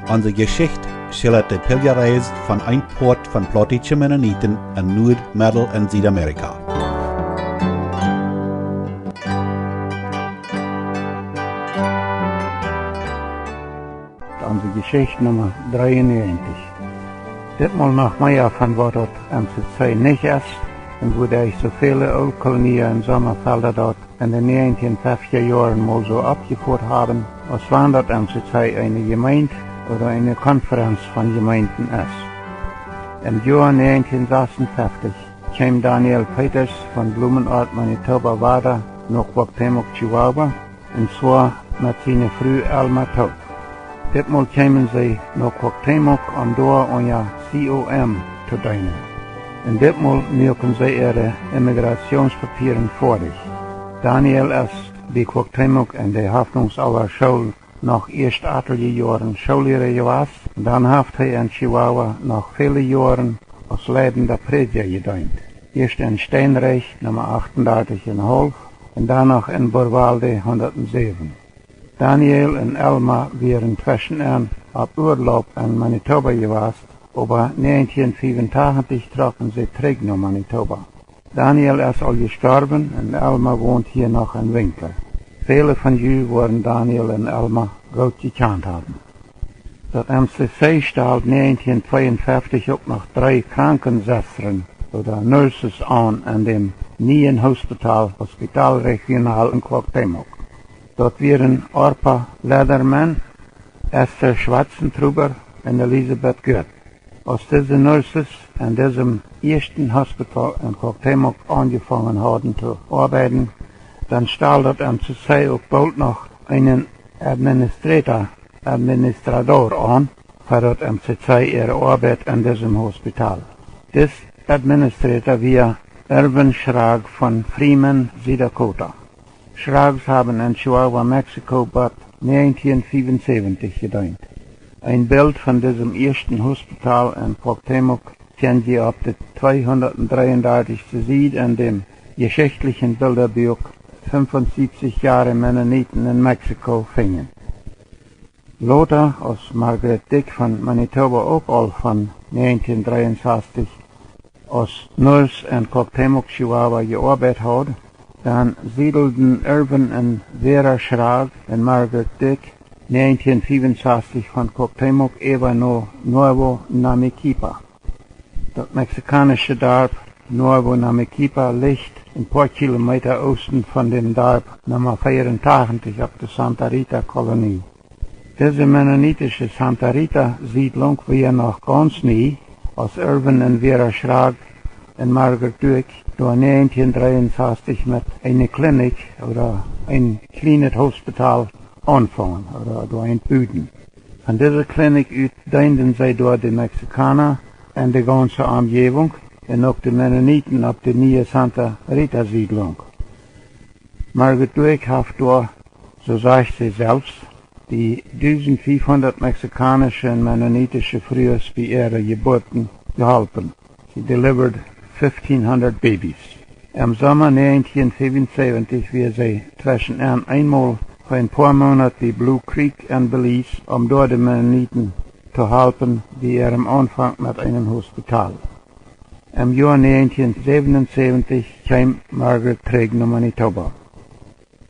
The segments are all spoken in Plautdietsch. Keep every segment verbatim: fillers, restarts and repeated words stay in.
Onse Jeschicht schildat de Piljareis von een Poat von plautdietsche Mennoniten en Nuad-, Meddel- un Siedamerika. Onse Jeschicht Numma dreeunnäajentich. Ditmol noch mea von waut daut M C C nich es, un woo dee soo väle Ooltkolonia un Sommafelda daut en de näajentieen feftja Joaren mol soo oppjefoat haben, aus wan daut M C C eene Jemeent ooda eene Konferenz von Jemeenten es. Em Joa näajentieen sasunfeftich kjeem Daniel Peters von Blumenort, Manitoba, wada no Cuauhtémoc, Chihuahua, un zwoa met siene Fru Elma toop. Ditmol kjeemen see no Cuauhtémoc, om doa unja C O M to deenen. Un ditmol muaken see äare Immigrationspapieren foadich. Daniel es bie Cuauhtémoc en de Hoffnungsauer School noch ieescht atelje Joaren Schoolliera jewast, un dan haft hee en Chihuahua noch väle Joaren aus leidenda Prädja jedeent. Ieescht en Steinreich, Numma achtundartich un haulf, un dan noch en Burwalde hundatsäwen. Daniel un Elma wieren tweschenenn opp Urlaub en Manitoba jewast, oba näajentieen fiewuntachentich trocken see trigj no Manitoba. Daniel es aul jestorwen un Elma wont hia noch en Winkler. Väle von ju woaren Daniel un Elma goot jekjant haben. Daut M C C stald näajentieen tweeunfeftich uk noch dree Krankensestren ooda nurses aun en däm nieen Hospital, Hospital Regional en Cuauhtémoc. Daut wieren Orpa Leatherman, Esther Schwatzentruber un Elisabeth Goode. Aus dise nurses en disem ieeschten Hospital en Cuauhtémoc aunjefongen hauden to oabeiden, dan stald daut M C C uk boolt noch eenen Administrator, Administrador aun fa daut M C C äare Oabeit en disem Hospital. Dis Administrator wia Irvin Schrag von Freeman, Süddakota. Schrags haben en Chihuahua, Mexiko, bat näajentieen fiewunsäwentich jedeent. Een Bilt von disem ieeschten Hospital en Cuauhtémoc kjenn jie opp de tweehundatdreeundartichste Sied en däm jeschichtlichen Bildabuak Fünfundsiebzig Jahre Mennoniten in Mexiko finjen. Lota, aus Margaret Dyck von Manitoba uk aul von näajentieen dreeunsastich aus Nurse en Cuauhtémoc, Chihuahua jeoabeit haud, dan siedelden Irvin un Vera Schrag un Margaret Dyck näajentieen fiewunsastich von Cuauhtémoc äwa no Nuevo Namequipa. Daut mexikaunische Darp Nuevo Namequipa licht een poa Kilometa oosten von däm Darp Numma veeruntachentich opp de Santa Rita Kolonie. Dise mennonitische Santa Rita Siedlunk wia noch gaunz nie, aus Irvin un Vera Schrag un Margaret Dyck doa näajentieen dreeunsastich met eene Klinik ooda een kjlienet Hospital aunfungen ooda doa eent buden. Von dise Klinik ut deenden see doa de Mexikauna en de gaunze Omjäwunk un uk de Mennoniten opp de niee Santa Rita Siedlunk. Margaret Dyck haft doa, soo sajcht see selfst, de dusentfiefhundat mexikaunische un mennonitische Frues bie äare Jeburten jeholpen. She delivered fifteen hundred babies. Em Somma näajentieen fiewunsäwentich wia see tweschenenn eenmol fa een poa Moonat bie Blue Creek en Belize, om doa de Mennoniten to halpen bie äarem Aunfank met eenem Hospital. Em Joa näajentieen säwenunsäwentich kjeem Margaret trigj no Manitoba.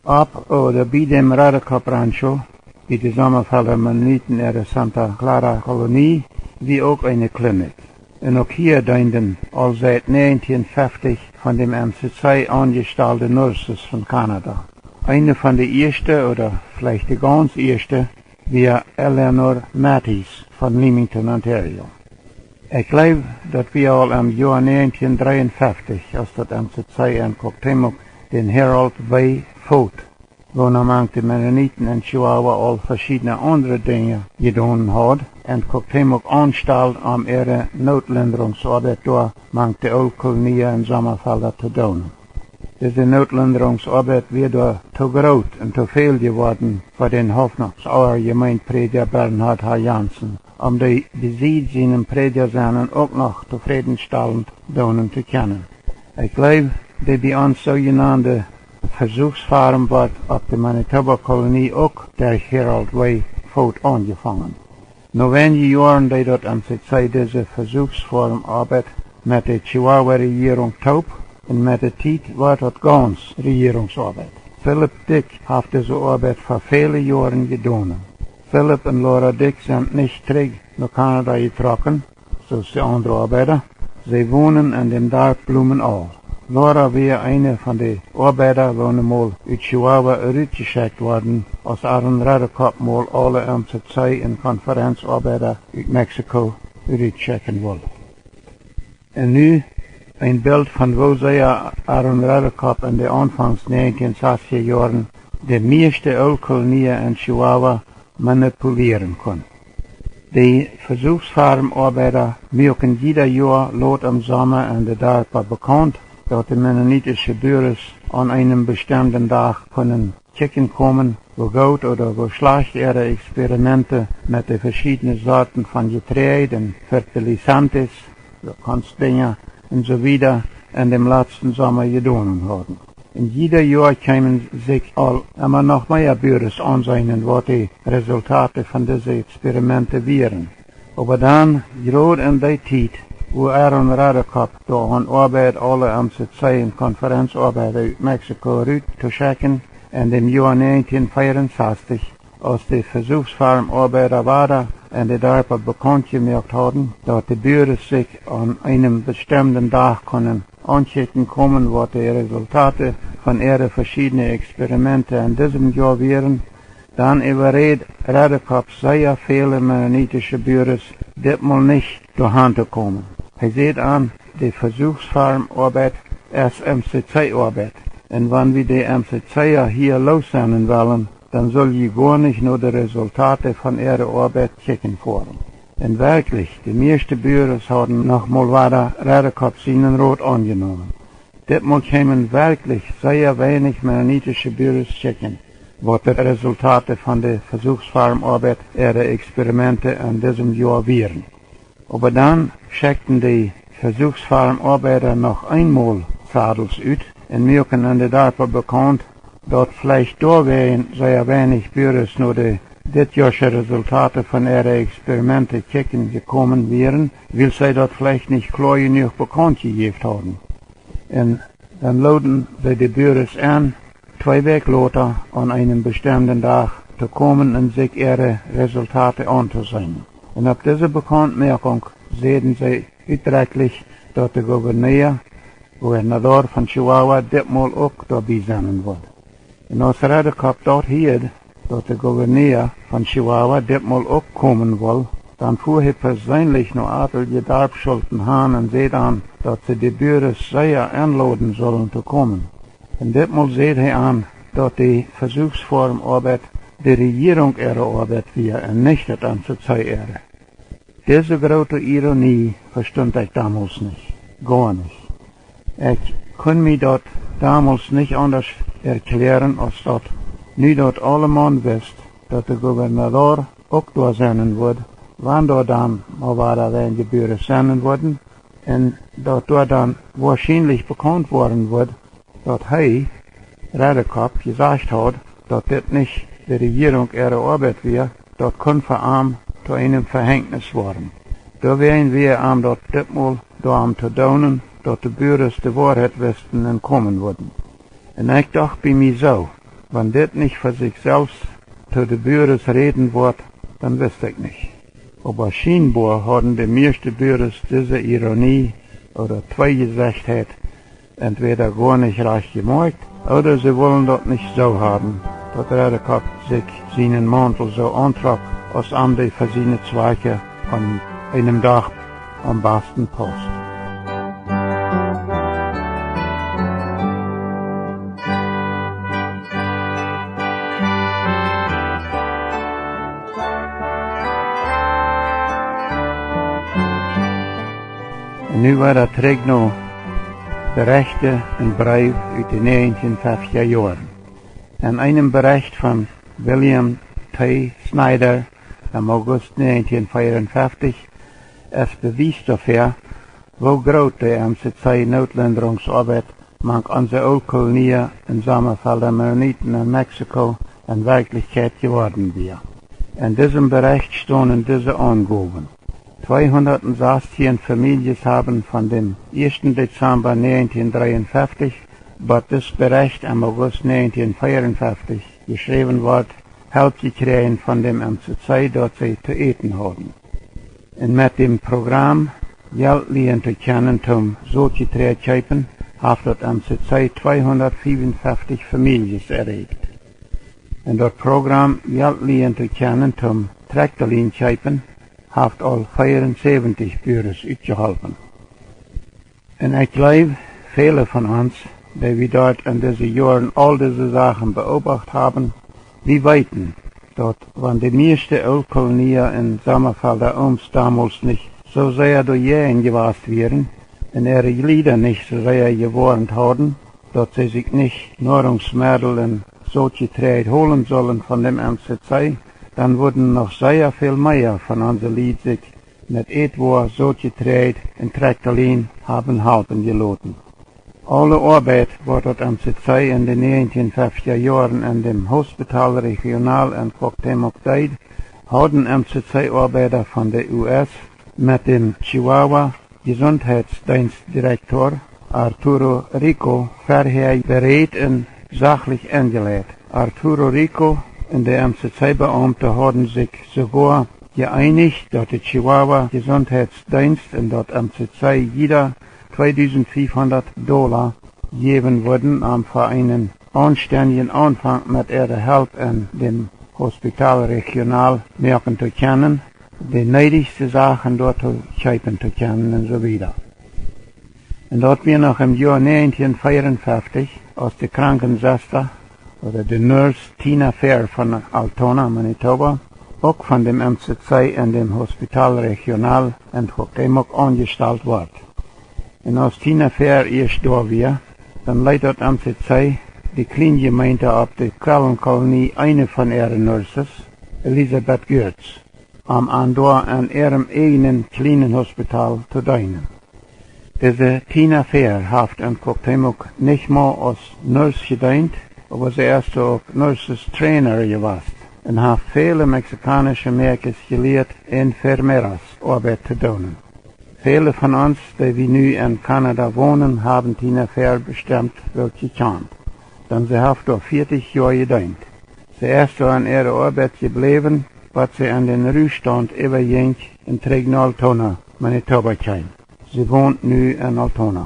Opp ooda bie däm Redekop Rancho, bie de Sommafelda Mennoniten äare Santa Clara Kolonie, wia uk eene Klinik. Un uk hia deenden aul siet näajentieen feftich von däm M C C aunjestalde Nurses von Kanada. Eene von de ieeschte, ooda veleicht de gaunz ieeschte, wia Eleanor Mathies von Leamington, Ontario. Ekj jleew, daut wia aul em Joa näajentieen dreeuenfeftich, aus daut M C C en Cuauhtémoc dän Harold W. Vogt, woona mank de Mennoniten en Chihuahua aul veschiedne aundre Dinja jedonen haud, en Cuauhtémoc aunstald, om äare Nootlindrungsoabeit doa mank de Ooltkolonia un Sommafelda to doonen. Dise Nootlindrungsoabeit wia doa to groot un to väl jeworden fa dän Hoffnungsauer Jemeentprädja Bernhard H. Janzen, om dee besied sienem Prädjasennen uk noch tofrädenstalent doonen to kjennen. Ekj jleew, dee bie ons soojenande Vesuchsfarm wort opp de Manitoba Kolonie uk derch Harold W. Vogt aunjefongen. No weinje Joaren deed daut M C C dise Vesuchsform Oabeit met de Chihuahua Rejierunk toop, un met de Tiet wort daut gaunz Rejierungsoabeit. Philip Dyck haft dise Oabeit fa väle Joaren jedonen. Philip un Laura Dyck sent nich trigj no Kanada jetrocken, soo aus de aundre Oabeida. See wonen en däm Darp Blumenau. Laura wia eene von de Oabeida, woone mol ut Chihuahua rutjeschekjt worden, aus Aaron Redekop mol aule M C C un Konferenzoabeida ut Mexiko rutschekjen wull. Un nu een Bilt von woo sea Aaron Redekop en de aunfangs näajentien-sastja Joaren de mieeschte Ooltkolonia en Chihuahua manipulieren kunn. De Vesuchsfarmoabeida muaken jieda Joa lot em Somma en de Darpa bekaunt, daut de mennonitische Buares aun eenem bestemden Dach kunnen kjikjen komen, woo goot ooda woo schlajcht äare Experimente met de veschiedne Sorten von Jetreid un Fertilizantes, soo Konstdinja un soo wieda, en däm latsten Somma jedonen hauden. Un jieda Joa kjeemen sikj aul emma noch mea Buares aunseenen, waut de Resultate von dise Experimente wieren. Oba dan, jrod en dee Tiet, wua Aaron Redekop doa aun oabeid, aule M C C un Konferenzoabeida ut Mexiko rut to schekjen, en däm Joa näajentien-veeaunsastich, aus de Vesuchsfarmoabeida wada en de Darpa bekaunt jemoakt hauden, daut de Buares sikj aun eenem bestemden Dach kunnen aunkjikjen komen, waut de Resultate von äare veschiedne Experimente en disem Joa wieren, dan äwaräd Redekop sea väle mennonitische Buares, ditmol nich doahan to komen. Hee säd an, de Vesuchsfarmoabeit es M C C Oabeit, un wan wie de M C C hia loossennen wellen, dan sull jie goanich no de Resultate von äare Oabeit kjikjen foaren. Un werkjlich, de mieeschte Buares hauden noch mol wada Redekop sienen Rot aunjenomen. Ditmol kjeemen werkjlich sea weinich mennonitische Buares kjikjen, waut de Resultate von de Vesuchsfarmoabeit äare Experimente en disem Joa wieren. Oba dan schekjten de Vesuchsfarmoabeida noch eenmol Zadels ut un muaken en de Darpa bekaunt, daut veleicht doawäajen sea weinich Buares no de dit Joasche Resultate von äare Experimente kjikjen jekomen wieren, wiels see daut veleicht nich kloa jenuach bekaunt jejäft hauden. Un dan looden see de Buares en, twee Wäakj lota aun eenem bestemden Dach to komen un sikj äare Resultate auntoseenen. Un opp dise Bekauntmoakunk säden see utdrekjlich, daut de Gouverneur, Gobernador von Chihuahua, ditmol uk doabie sennen wudd. Un aus Redekop daut hieed, daut de Gouverneur von Chihuahua ditmol uk komen wull, dan fua hee perseenlich no atelje Darpschulten han un säd an, daut see de Buares sea enloden sullen to komen. Un ditmol säd hee an, daut de Vesuchsfarmoabeit de Rejierunk äare Oabeit wia un nich daut M C C äare. Dise groote Ironie vestunt ekj domols nich, goanich. Ekj kunn mie daut domols nich aundasch erkjläaren, aus daut, nu daut aulemaun wist, daut de Gobernador uk doa sennen wudd, wan doa dan mol wada weinje Buares sennen wudden, un daut doa dan woarschienlich bekaunt woaren wudd, daut hee, Redekop, jesajcht haud, daut dit nich de Rejierunk äare Oabeit wia, daut kunn fa am to eenem Vehenjnis woaren. Doawäajen wia am daut ditmol doarom to doonen, daut de Buares de Woarheit wisten un komen wudden. Un ekj docht bie mie soo, wan dit nich fa sikj selfst to de Buares räden wudd, dan wist ekj nich. Oba schienboa hauden de mieeschte Buares dise Ironie ooda Tweejesechtheit entwäda goanich rajcht jemoakjt, ooda see wullen daut nich soo haben, daut Redekop sikj sienen Mauntel soo auntrock, aus am dee fa siene Zwakjen aun eenem Dach aum basten paust. Un nu wada trigj no Berechte un Breew ut de näajentien feftja Joaren. En eenem Berecht von William T. Snyder em August näajentien feftja es Bewies doafäa, woo groot de M C C Nootlindrungsoabeit mank onse Ooltkolonia un Sommafelda Mennoniten en Mexiko en Werkjlichkjeit jeworden wia. En disem Berecht stonen dise Aungowen: Tweehundatsastien Famieljes haben von däm ieeschten Dezamba näajentieen dreeunfeftich, waut dis Berecht em August näajentieen veaunfeftich jeschräwen wort, Help jekjräajen von däm M C C, daut see to äten hauden. Un met däm Program Jelt lieen to kjennen toom Sotjetreid kjeepen haft daut M C C tweehundatvieeunfeftich Famieljes erreicht. Un daut Program Jelt lieen to kjennen toom Trakjtalien kjeepen haft aul veaunsäwentich Buaren utjeholpen. Un ekj jleew, väle von ons, dee wie doat en dise Joaren aul dise Sachen beobacht haben, wie weeten, daut wan de mieeschte Ooltkolonia un Sommafelda Ooms domols nich soo sea doajäajen jewast wieren un äare Jlieda nich soo sea jewoarnt hauden, daut see sikj nich Noarungsmeddel un Sotjetreid holen sullen von däm M C C, dan wudden noch sea väl mea von onse Lied sikj met Ätwoa, Sotjetreid un Trakjtalien haben halpen jeloten. Aule Oabeit, waut daut M C C en de näajentieen feftja Joaren en däm Hospital Regional en Cuauhtémoc deed, hauden M C C Oabeida von de U S met däm Chihuahua Jesundheitsdeenstdirekjta Arturo Rico verhäa beräd un sachlich enjeleit. Arturo Rico un de M C C Beaumte hauden sikj soogoa jeeenicht, daut de Chihuahua Jesundheitsdeenst un daut M C C jieda tweedusentfiefhundat Dolla jäwen wudden, om fa eenen aunstendjen Aunfank met äare Help en däm Hospital Regional moaken to kjennen, de needichste Sachen doa to kjeepen to kjennen un soo wieda. Un daut wia noch em Joa näajentieen veaunfeftich, aus de Krankensesta, ooda de Nurse Tina Fair von Altona, Manitoba, uk von däm M C C en däm Hospital Regional en Cuauhtémoc aunjestalt wort. Un aus Tina Fair ieescht doa wia, dan leet daut M C C de Kjliene Jemeent opp de Quellenkolonie eene von äare Nurses, Elisabeth Goertz, om an doa en äarem ieejnen kjlienen Hospital to deenen. Dise Tina Fair haft en Cuauhtémoc nich mau aus Nurse jedeent, oba see es uk Nurses Trainer jewast un haft väle mexikaunsche Mäakjes jelieet, enfermeras Oabeit to doonen. Väle von ons, dee wie nu en Kanada wonen, haben Tina Fair bestemt woll jekjant, dan see haft doa vieetich Joa jedeent. See es doa en äare Oabeit jebläwen, bat see en dän Ruhstaunt äwajinkj un trigj no Altona, Manitoba kjeem. See wont nu en Altona.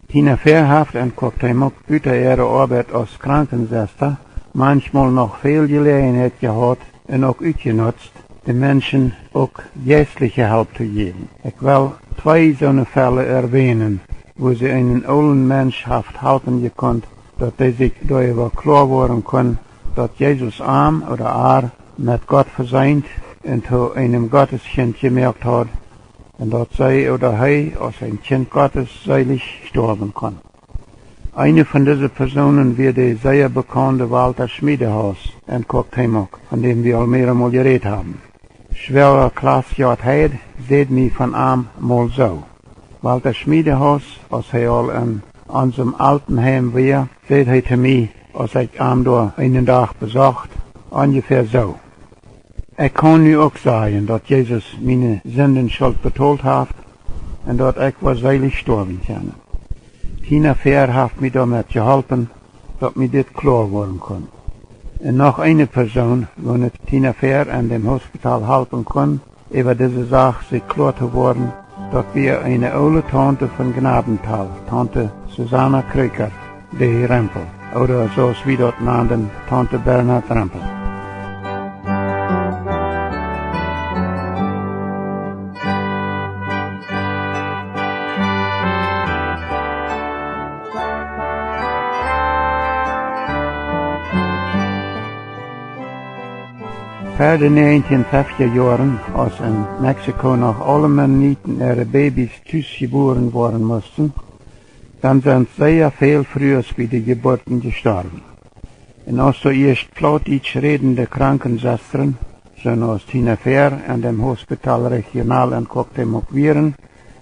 Tina Fair haft en Cuauhtémoc buta äare Oabeit aus Krankensesta manchmol noch väl Jeläajenheit jehaut un uk utjenutzt, de Menschen uk jeistliche Help to jäwen. Ekj well twee soone Fälle erwänen, wua see eenen oolen Mensch haft halpen jekunt, daut dee sikj doaräwa kloa woaren kunn, daut Jesus am ooda ar met Gott vesient un to eenem Gotteskjint jemoakt haud, un daut see ooda hee aus een Kjint Gottes seelich stoawen kunn. Eene von dise Persoonen wia de sea bekaunde Walter Schmiedehaus en Cuauhtémoc, von däm wie aul mearemol jerät haben. Schwoaga Klaas Jod Heid säd mie von am mol soo: Walter Schmiedehaus, aus hee aul en onsem Altenheim wia, säd hee to mie, aus ekj am doa eenen Dach besocht, onjefäa soo: Ekj kaun nu uk sajen, daut Jesus miene Sindenschult betolt haft un daut ekj woa seelich stoawen kjennen. Tina Fair haft mie doamet jeholpen, daut mie dit kloa woaren kunn. Un noch eene Persoon, woone Tina Fair en däm Hospital halpen kunn, äwa dise Sach sikj kloa to woaren, daut wia eene oole Taunte von Gnadenthal, Taunte Susanna Kröker de Rempel, ooda soo aus wie daut nanden, Taunte Bernhard Rempel. Ver de näajentieen feftja Joaren, aus en Mexiko noch aule Mennoniten äare Babys tus jebuaren woaren musten, dan sent sea väl Frues bie de Jeburten jestorwen. Un aus doa ieescht plautdietsch rädende Krankensestren, soo aus Tina Fair, en däm Hospital Regional en Cuauhtémoc wieren,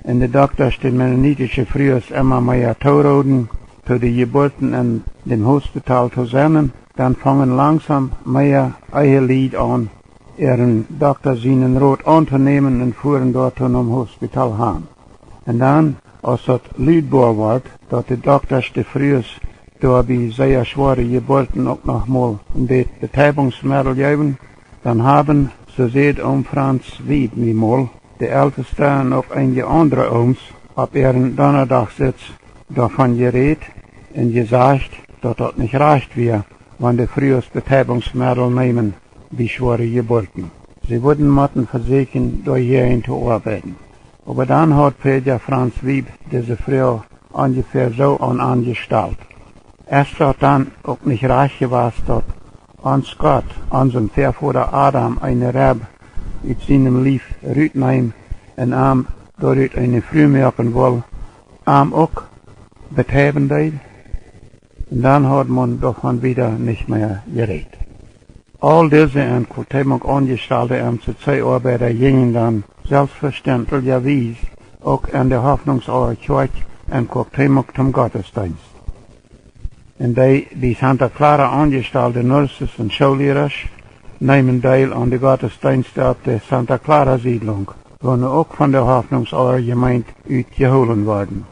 un de Doktasch de mennonitische Frues emma mea toorooden, to de Jeburten en däm Hospital to sennen, dan fungen langsom mea Ehelied aun, äaren Dokta sienen Rot auntonämen un fuaren doa nom Hospital han. Un dan, aus daut lud wort, daut de Doktasch de Frues doa bie sea schwoare Jeburten uk noch mol een bät Betäubungsmeddel jeewen, dan haben, soo säd Oom Franz Wieb mie mol, de Eltesta un uk eenje aundre Ooms opp äaren Donnadachsitz doavon jerät un jesajcht, daut daut nich rajcht wia, wan de Frues Betäubungsmeddel neemen bie schwoare Jeburten. See wudden motten vesieekjen, doajäajen to oabeiden. Oba dan haud Prädja Franz Wieb dise Froag onjefäa soo aun an jestalt: Es daut dan uk nich rajcht jewast, daut ons Gott, onsem Väavoda Adam, eene Reb ut sienem Lief rutneem un am doarut eene Fru moaken wull, am uk betäuben deed? Un dan haud maun doavon wieda nich mea jerät. Aul dise en Cuauhtémoc aunjestalde M C C Oabeida jinjen dan selfstvestentlijawies uk en de Hoffnungsauer Kjoakj en Cuauhtémoc toom Gottesdeenst. Un dee bie Santa Clara aunjestalde Nurses un Schoollierasch neemen Deel aun de Gottesdeenste opp de Santa Clara Siedlunk, wua nu uk von de Hoffnungsauer Jemeent ut jehoolen worden.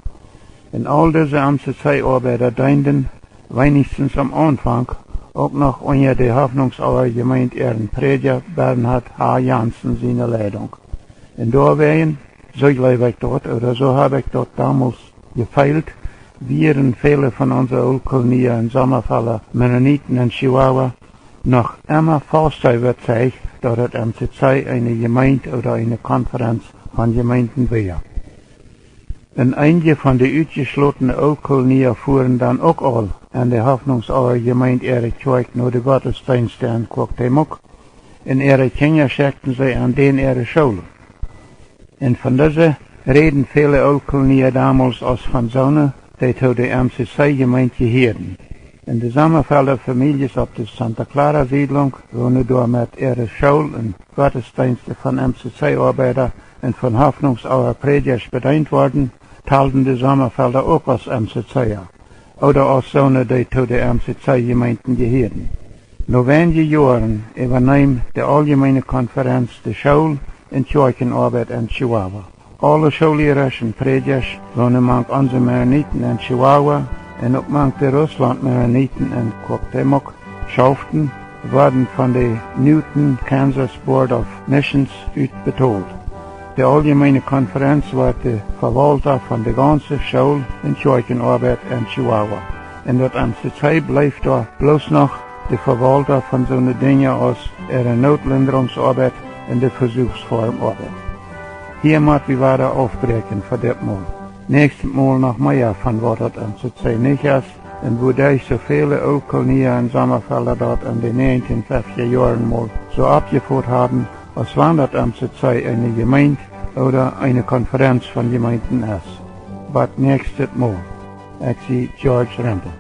Un aul dise M C C Oabeida deenden, weinichstens aum Aunfank, uk noch unja de Hoffnungsauer Jemeent äaren Prädja Bernhard H. Janzen siene Leidunk. Un doawäajen, soo jleew ekj daut, ooda soo hab ekj daut donmols jefeelt, wieren väle von onse Ooltkolonia un Sommafelda Mennoniten en Chihuahua noch emma faust äwazeicht, daut daut M C C eene Jemeent ooda eene Konferenz von Jemeenten wia. Un eenje von de utjeschlotene Ooltkolonia fuaren dan uk aul en de Hoffnungsauer Jemeent äare Kjoakj no de Gottesdeenste en Cuauhtémoc, un äare Kjinja schekjten see aun dän äare School. Un von dise räden väle Ooltkolonia donmols aus von soone, dee to de M C C Jemeent jehieeden. Un de Sommafelda Famieljes opp de Santa Clara Siedlunk, wua nu doa met äare School un Gottesdeenste von M C C Oabeida un von Hoffnungsauer Prädjasch bedeent worden, talden de Sommafelda uk aus M C C ooda aus soone, dee to de M C C Jemeenten jehieeden. No weinje Joaren äwaneem de Auljemeene Konferenz de School- un Kjoakjenoabeit en Chihuahua. Aule Schoollierasch un Prädjasch, woo nu mank onse Mennoniten en Chihuahua un uk mank de Russland Mennoniten en Cuauhtémoc schauften, worden von de Newton Kansas Board of Missions ut betolt. De Auljemeene Konferenz wort de Vewaulta von de gaunze School- un Kjoakjenoabeit en Chihuahua. Un daut M C C bleef doa bloos noch de Vewaulta von soone Dinja aus äare Nootlindrungsoabeit un de Vesuchsformoabeit. Hia mott wie wada aufbräakjen fa dit Mol. Näakjstet Mol noch mea von waut daut M C C nich es un wuaderch soo väle Ooltkolonia un Sommafelda daut en de näajentieen feftja Joaren mol soo oppjefot haben, aus wan daut M C C eene Jemeent ooda eene Konferenz von Jemeenten es. Bat näakjstet Mol. Ekj sie George Rempel.